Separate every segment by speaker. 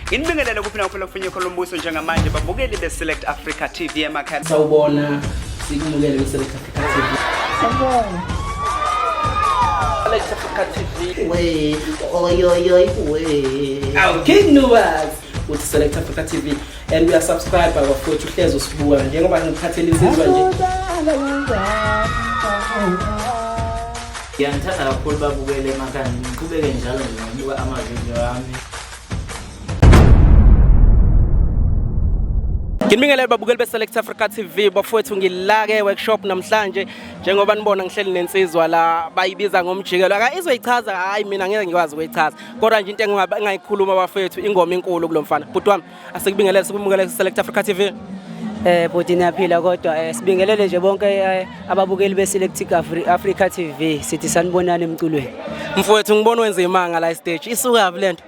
Speaker 1: Nginibingelele kuphi nakuphela kufinye khona umbuso njengamanje babukeli be-Select Africa TV emakhaya.
Speaker 2: Sawubona, sikumukele kwi-Select Africa TV.
Speaker 3: Sawubona.
Speaker 2: Select Africa TV.
Speaker 3: We, oy oy oy we.
Speaker 2: Awu King Nuwas uthi Select Africa TV and we are subscribe bafowethu uhlezi usibuka njengoba ngikuphathele insizwa nje.
Speaker 4: Ngiyanithanda kakhulu babukele emakhaya ngiqhubeke njalo nje ngokubuka amavidiyo ami.
Speaker 2: Nginibingelele babukeli be-Select Africa TV bafowethu ngila-ke workshop namhlanje njengoba nibona ngihleli nensizwa la bayibiza ngomjikelo aka izoyichaza hayi mina ngeke ngikwazi ukuyichaza kodwa nje into engingayikhuluma bafowethu ingoma inkulu kulo mfana bhuti wami asikubingelele sikumukele ku-Select Africa TV.
Speaker 5: Bhuti niyaphila kodwa sibingelele nje bonke ababukeli be-Select Africa TV sithi sanibonani emculweni.
Speaker 2: Mfowethu ngibona wenza imanga la stage isukaphi lento?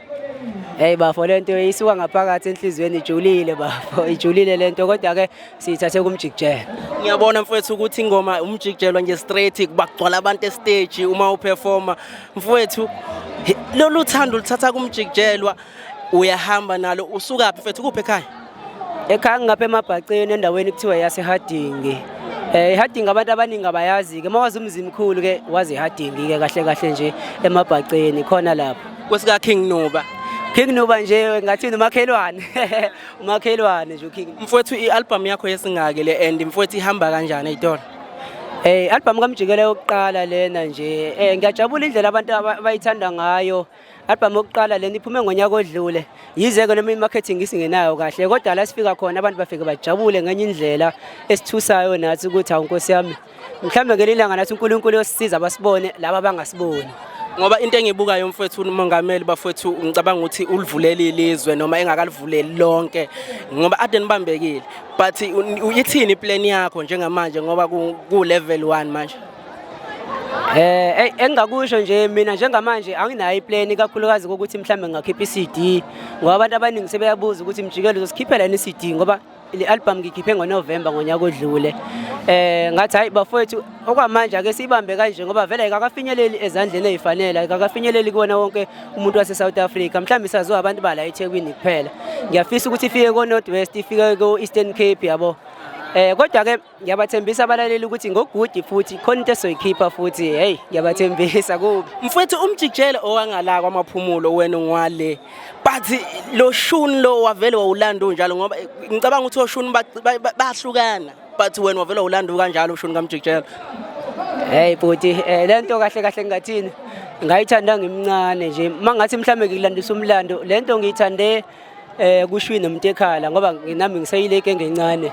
Speaker 5: Hey bafo lento isuka ngaphakathi enhliziyweni ijulile bafo ijulile lento kodwa ke siyithathe kumjikijelo.
Speaker 2: Ngiyabona mfowethu ukuthi ingoma umjikijelwa nje straight kubagcwala abantu estage uma uperforma. Mfowethu lolu thando ulithatha kumjikijelwa uyahamba nalo usukaphi mfowethu kuphi ekhaya?
Speaker 5: Ekhaya ngapha emabhaceni endaweni kuthiwa yaseHarding. IHarding abantu abaningi abayazi ke mawazi umzimkhulu ke wazi iHarding ke kahle kahle nje emabhaceni khona lapho.
Speaker 2: Kwesika King Nuba.
Speaker 5: King Nuba nje ngathini umakhelwane. Umakhelwane nje uKing.
Speaker 2: Mfowethu i-album yakho yesingaki le and mfowethu ihamba kanjani ey'tolo?
Speaker 5: Album kaMjikelo yokuqala lena nje. Ngiyajabula indlela abantu abayithanda ngayo. Album yokuqala lena iphume ngonyaka odlule. Yize-ke noma i-marketing isingenayo kahle kodwa la sifika khona abantu bafike bajabule ngenye indlela esithusayo nathi ukuthi hawu Nkosi yami. Mhlawumbe ngelinye ilanga nathi uNkulunkulu uyosisiza basibone laba abangasiboni.
Speaker 2: Ngoba into engiyibukayo mfowethu umongameli bafowethu ngicabanga ukuthi ulivulele ilizwe noma engakalivuleli lonke ngoba ade nibambekile but ithini iplan yakho njengamanje ngoba ku level 1 manje?
Speaker 5: Engingakusho nje mina njengamanje anginayo iplan ikakhulukazi kokuthi mhlambe ngingakhipha i-CD ngoba abantu abaningi sebeyabuza ukuthi Mjikelo uzosikhiphela yini i-CD ngoba le album ngikhiphe ngoNovember ngonyaka odlule. Ngathi hayi bafowethu okwamanje ake siyibambe kanje ngoba vele ayikakafinyeleli ezandleni ezifanele ayikakafinyeleli kuwona wonke umuntu wase South Africa mhlawumbe isaziwa abantu bala eThekwini kuphela. Ngiyafisa ukuthi ifike ko North West ifike ko Eastern Cape yabo. Kodwa ke ngiyabathembisa abalaleli ukuthi ngogudi futhi khona into esoyikhipha futhi hey ngiyabathembisa kubi.
Speaker 2: Mfowethu umjikijelo owangala kwamaphumulo wena ngwale but lo shuni lo wavele wawulanda unjalo ngoba ngicabanga ukuthi oshuni bahlukana but wena wavele wawulanda kanjalo ushuni kamjikijelo.
Speaker 5: Hey bhuti lento kahle kahle ngingathini ngayithanda ngimncane nje mangathi mhlambe ngikulandisa umlando lento ngiyithande kushwi nomuntu ekhala ngoba nami ngiseyileke ngencane.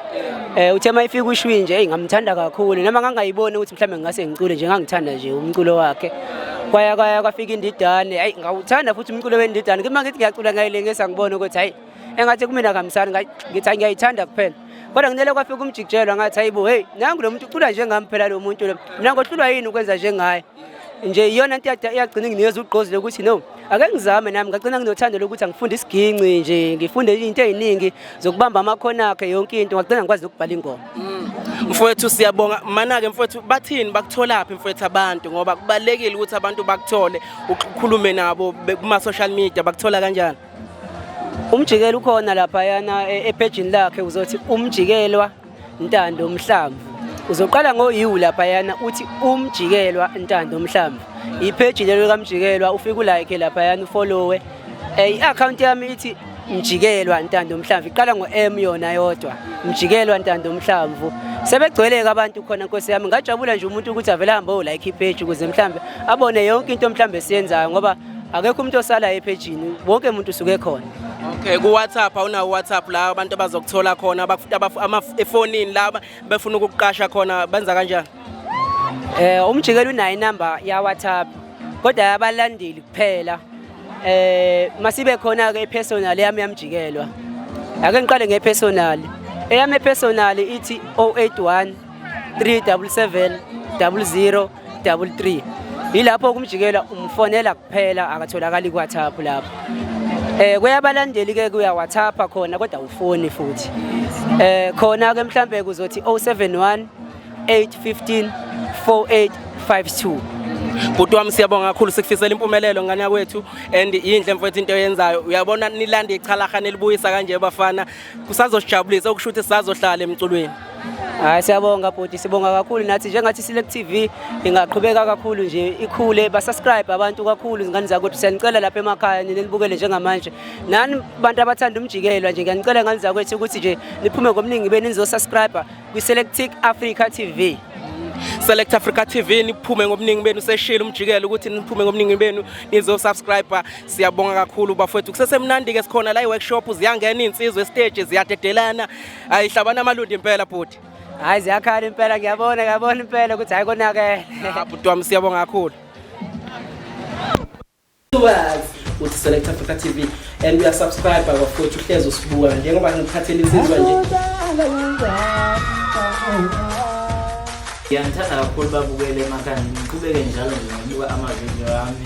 Speaker 5: Uthe mayifika ushwi nje hey ngamthanda kakhulu noma ngangayiboni ukuthi mhlambe ngingase ngicule nje ngangithanda nje umculo wakhe. Kwaya kwaya kwafika indidane hey ngawuthanda futhi umculo wendidane kuma ngithi ngiyacula ngayilengisa ngibona ukuthi hey engathi kumina kamsani ngithi ngiyayithanda kuphela. Kodwa nginele kwafika umjikijelwa ngathi hayibo hey nangu lo muntu ucula njengami phela lo muntu lo mina ngohlulwa yini ukwenza njengaye nje iyona into iyagcina inginikeza ugqozi lokuthi no ake ngizame nami ngagcina nginothando lokuthi angifunde isiginci nje ngifunde izinto eziningi zokubamba amakhono akhe yonke into ngagcina ngikwazi ukubhala ingoma.
Speaker 2: Mfowethu siyabonga mana-ke mfowethu bathini bakutholaphi mfowethu abantu ngoba kubalulekile ukuthi abantu bakuthole ukhulume nabo kuma-social media bakuthola kanjani?
Speaker 5: Umjikelo ukhona laphayana ephejini lakhe uzothi umjikelwa Ntando Mhlamvu. Uzoqala ngo-U laphayana uthi umjikelwa Ntando Mhlamvu. Ipheji lelo kaMjikelwa ufike ulike laphayana ufollowe. I-account yami ithi Mjikelwa Ntando Mhlamvu iqala ngo-M yona yodwa. Mjikelwa Ntando Mhlamvu. Sebegcwele-ke abantu khona Nkosi yami ngajabula nje umuntu ukuthi avele ahambe o-like ipheji ukuze mhlambe abone yonke into mhlambe esiyenzayo ngoba akekho umuntu osalayo ephejini wonke umuntu usuke khona.
Speaker 2: Okay, ku WhatsApp awunawo WhatsApp la abantu abazokuthola khona efonini la befuna ukukuqasha khona benza kanjani?
Speaker 5: Umjikelo unayo inamba ya WhatsApp kodwa yabalandeli kuphela. Masibe khona ke ipersonal yami yamjikelwa. Ake ngiqale ngepersonal. Eyami personal ithi 081 377 00 33. Yilapho kumjikela umfonela kuphela akatholakali ku WhatsApp lapho. Kuyabalandeli ke kuya WhatsApp khona kodwa ufoni futhi. Khona ke mhlambe kuzothi 071 815 4852.
Speaker 2: Bhuti wami, siyabonga kakhulu, sikufisela impumelelo ngane yakwethu, and yinhle mfowethu into oyenzayo. Uyabona, nilande ichalaha nilibuyisa kanje bafana, kusazosijabulisa, okusho ukuthi sisazohlala emculweni.
Speaker 5: Hayi, siyabonga bhuti, sibonga kakhulu nathi. Njengathi Select TV ingaqhubeka kakhulu nje, ikhule, basubscribe abantu kakhulu, izingane zakwethu. Siyanicela lapha emakhaya nina nibukele njengamanje, nani bantu abathanda umjikelwa nje, ngiyanicela ngane zakwethu ukuthi nje niphume ngobuningi benu nizosubscribe kwi-Selectic Africa TV.
Speaker 2: Select Africa TV, niphume ngobuningi benu. Seshilo umjikelo ukuthi niphume ngobuningi benu nizo-subscribe. Siyabonga kakhulu bafowethu, kusesemnandi-ke, sikhona la i-workshop, ziyangena iy'nsizwa esiteji, ziyadedelana, ayihlabana amalundi impela bhuti.
Speaker 5: Hayi, ziyakhala impela, ngiyabona, ngiyabona impela ukuthi hayi, konakele.
Speaker 2: Ah, bhuti wami, siyabonga kakhulu. Uthi Select Africa TV and uyasubscribe bafowethu, uhlezi usibuka njengoba ngikuthathela insizwa nje.
Speaker 4: Ngiyanithanda kakhulu babukele emakhaya, ngiqhubeke njalo nje ngokubuka amavidiyo ami.